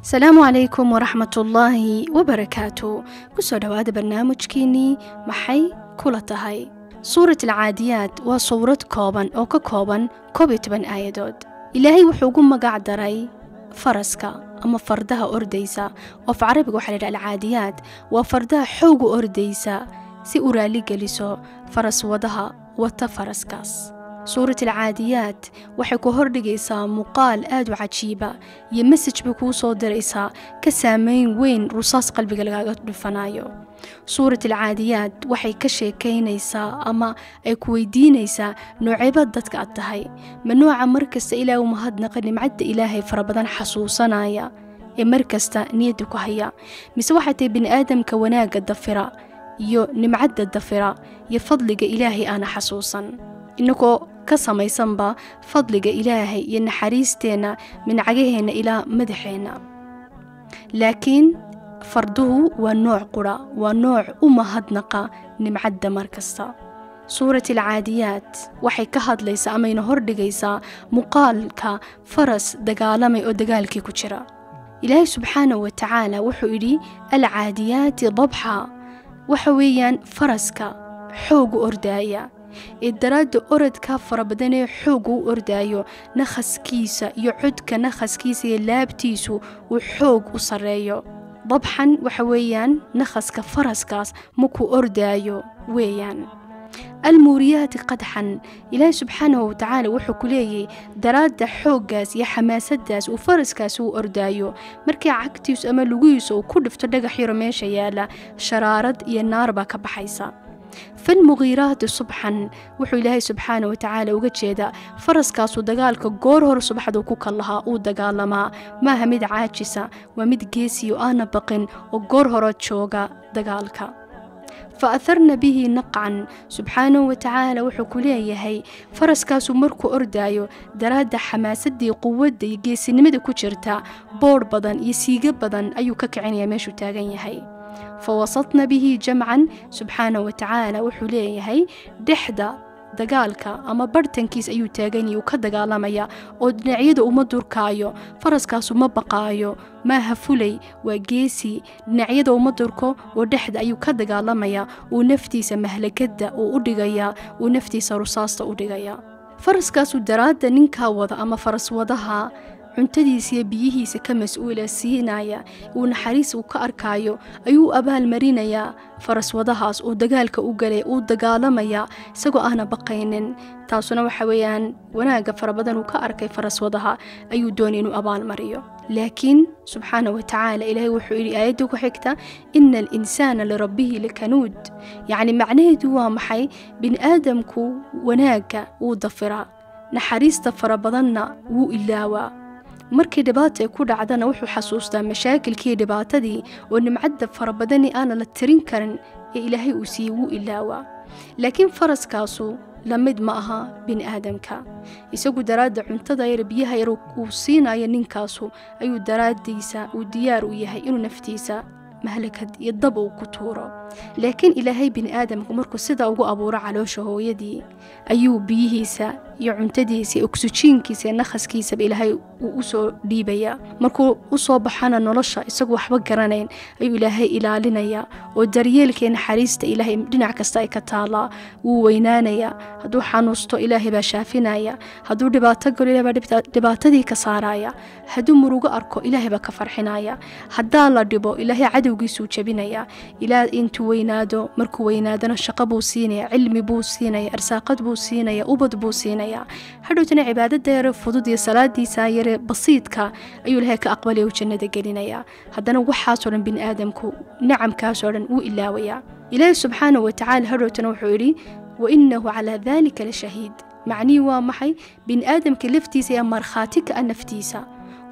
Asalaamu calaykum waraxmatullaahi wabarakaatu. Kusoo dhowaada barnaamijkeenii Maxay Kula Tahay? Suurat Alcaadiyaat waa suurad kooban oo ka kooban 11 aayadood. Ilaahay wuxuu ugu magac daray faraska ama fardaha ordaysa, oo af Carabiga waxaa la yidhaha alcaadiyaat, waa fardaha xoogu ordaysa si u raaligeliso faras wadaha wata faraskaas. Suurat Alcaadiyaat waxay ku hordhigaysaa muuqaal aad u cajiiba iyo message bay kuu soo diraysaa ka saameyn weyn rusaas qalbiga lagaaga dhufanayo. Suurat Alcaadiyaat waxay ka sheekaynaysaa ama ay ku weydiinaysaa nooceeba dadka aad tahay. Ma nooca markasta Ilaah u mahadnaqa, nimcadda Ilaahay fara badan xasuusanaya ee markasta niyadda ku haya, mise waxay tahay bini aadamka wanaagga dafira iyo nimcadda dafira iyo fadliga Ilaahay aana xasuusan? Inagoo ka samaysanba fadliga Ilaahay iyo naxariisteenna min cagaheenna ilaa madaxeenna. Laakiin farduhu waa nooc qura, waa nooc u mahadnaqa nimcadda mar kasta. Suurat Alcaadiyaat waxay ka hadlaysaa amayna hordhigaysaa muuqaalka faras dagaalamay oo dagaalkii ku jira. Ilaahay subxaanahu wa tacaala wuxuu yidhi alcaadiyaati dabxa. Waxa weeyaan faraska xoogu ordaaya ee daraadda orodka fara badan ee xoog u ordaayo, nakhaskiisa iyo codka nakhaskiisa iyo laabtiisu uu xoog u sarreeyo. Dabxan waxa weeyaan nakhaska faraskaas markuu ordaayo weeyaan. Almuuriyaati qadxan, Ilaahay subxaanahu watacaala wuxuu ku leeyahay daraadda xooggaas iyo xamaasaddaas uu faraskaas u ordaayo, markii cagtiisu ama lugihiisu uu ku dhifto dhagax yaro meesha yaala, sharaarad iyo naar baa ka baxaysa. Falmugiiraati subxan, wuxuu Ilaahay subxaana watacaala uga jeedaa faraskaasuu dagaalka goor hor subaxduu ku kallahaa uu dagaalamaa, maaha mid caajisa, waa mid geesiyo aana baqin oo goor hore jooga dagaalka. Fa atharna bihi naqcan, subxaanahu watacaala wuxuu ku leeyahay faraskaasuu markuu ordaayo daraadda xamaasadii, quwadda iyo geesinimada ku jirta, boodh badan iyo siigo badan ayuu ka kicinaya meeshuu taagan yahay. Fawasatna bihi jamcan, subxaanahu watacaala wuxuu leeyahay dhexda dagaalka ama barhtankiis ayuu taaganyay, uu ka dagaalamaya oo dhinacyada uma durkaayo. Faraskaasu ma baqaayo, maaha fulay, waa geesi, dhinacyada uma durko oo dhexda ayuu ka dagaalamaya, uu naftiisa mahlakada uu u dhigayaa, uu naftiisa rusaasta u dhigayaa. Faraskaasu daraadda ninkaa wada ama faras wadaha cuntadiisa iyo biyihiisa ka mas-uula siinaya, uu naxariis uu ka arkaayo ayuu u abaalmarinayaa faraswadahaas uu dagaalka u galay, uu dagaalamayaa isagoo aana baqaynin. Taasuna waxa weeyaan wanaagga fara badan uu ka arkay faraswadaha ayuu doonay inuu abaalmariyo. Laakiin subxaana wa tacaala Ilaahay wuxuu yidhi aayadda ku xigta ina alinsaana lirabbihi lakanuud. Yacni macnaheedu waa maxay? Bini aadamku wanaagga wuu dafiraa, naxariista fara badanna wuu ilaawaa. Markii dhibaata ay ku dhacdana wuxuu xasuustaa mashaakilkii dhibaatadii, oo nimcadda fara badani aana la tirin karin ee Ilaahay uu siiyey wuu ilaawaa. Laakiin faraskaasu la mid ma aha bini aadamka. Isagu daraadda cuntada yar, biyaha yar uu siinayo ninkaasu ayuu daraaddiisa uu diyaar u yahay inuu naftiisa mahlakad iyo dab uu ku tuuro. Laakiin Ilaahay bini aadamku markuu sidaa ugu abuuro caloosha hooyadii ayuu biyihiisa iyo cuntadiisa iyo oksijiinkiisa iyo nakhaskiisaba Ilaahay uu usoo dhiibayaa. Markuu usoo baxana nolosha isagu waxba garanayn ayuu Ilaahay ilaalinayaa, oo daryeelka iyo naxariista Ilaahay dhinac kasta ay ka taalaa. Wuu weynaanayaa, hadduu xanuusto Ilaahay baa shaafinaya, hadduu dhibaato galo Ilahay baa dhibaatadii ka saaraya, hadduu murugo arko Ilaahay baa ka farxinaya, haddaa la dhibo Ilaahay cadowgiisuu jebinaya. Ilaa intuu weynaado, markuu weynaadana shaqo buu siinaya, cilmi buu siinaya, arsaaqad buu siinaya, ubad buu siinaya. Hadhowtana cibaadada yare fudud iyo salaadiisa yare basiidka ayuu Ilaahay ka aqbalaya, uu jannada gelinaya. Haddana waxaasoo dhan bini aadamku nacamkaasoo dhan wuu ilaawayaa. Ilaahay subxaanahu watacaala hadhowtana wuxuu yidhi wainahu calaa dalika la shahiid. Macnihii waa maxay? Bini aadamka laftiisa ayaa markhaati ka ah naftiisa.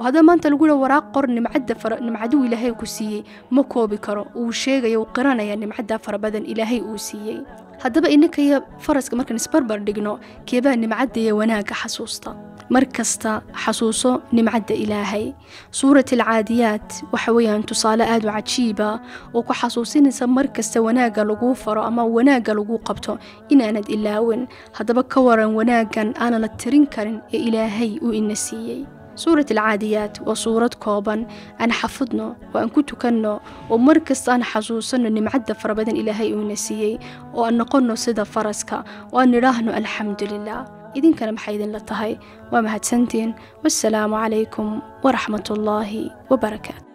Hadda maanta lagu leeyahay waraaq qor nimcadda nimcaduu Ilaahay ku siiyey, ma koobi karo, uu sheegaya, uu qiranaya nimcadda fara badan Ilaahay uu siiyey. Haddaba innaka iyo faraska markaan isbarbar dhigno, keebaa nimcadda iyo wanaagga xasuusta? Mar kasta xasuuso nimcadda Ilaahay. Suurat Alcaadiyaat waxa weeyaan tusaale aad u cajiiba oo ku xasuusinaysa mar kasta wanaagga laguu faro ama wanaagga laguu qabto inaanad ilaawin. Haddaba ka waran wanaaggan aanan la tirin karin ee Ilaahay uu ina siiyey? Suurat Alcaadiyaat waa suurad kooban, aan xafidno oo aan ku tukanno, oo mar kasta aan xasuusanno nimcadda fara badan Ilaahay uuna siiyey, oo aan noqonno sida faraska oo aan nidhaahno alxamdulilah. Idinkana maxay idinla tahay? Waa mahadsantiin. Wassalaamu calaykum waraxmatullaahi wabarakaatu.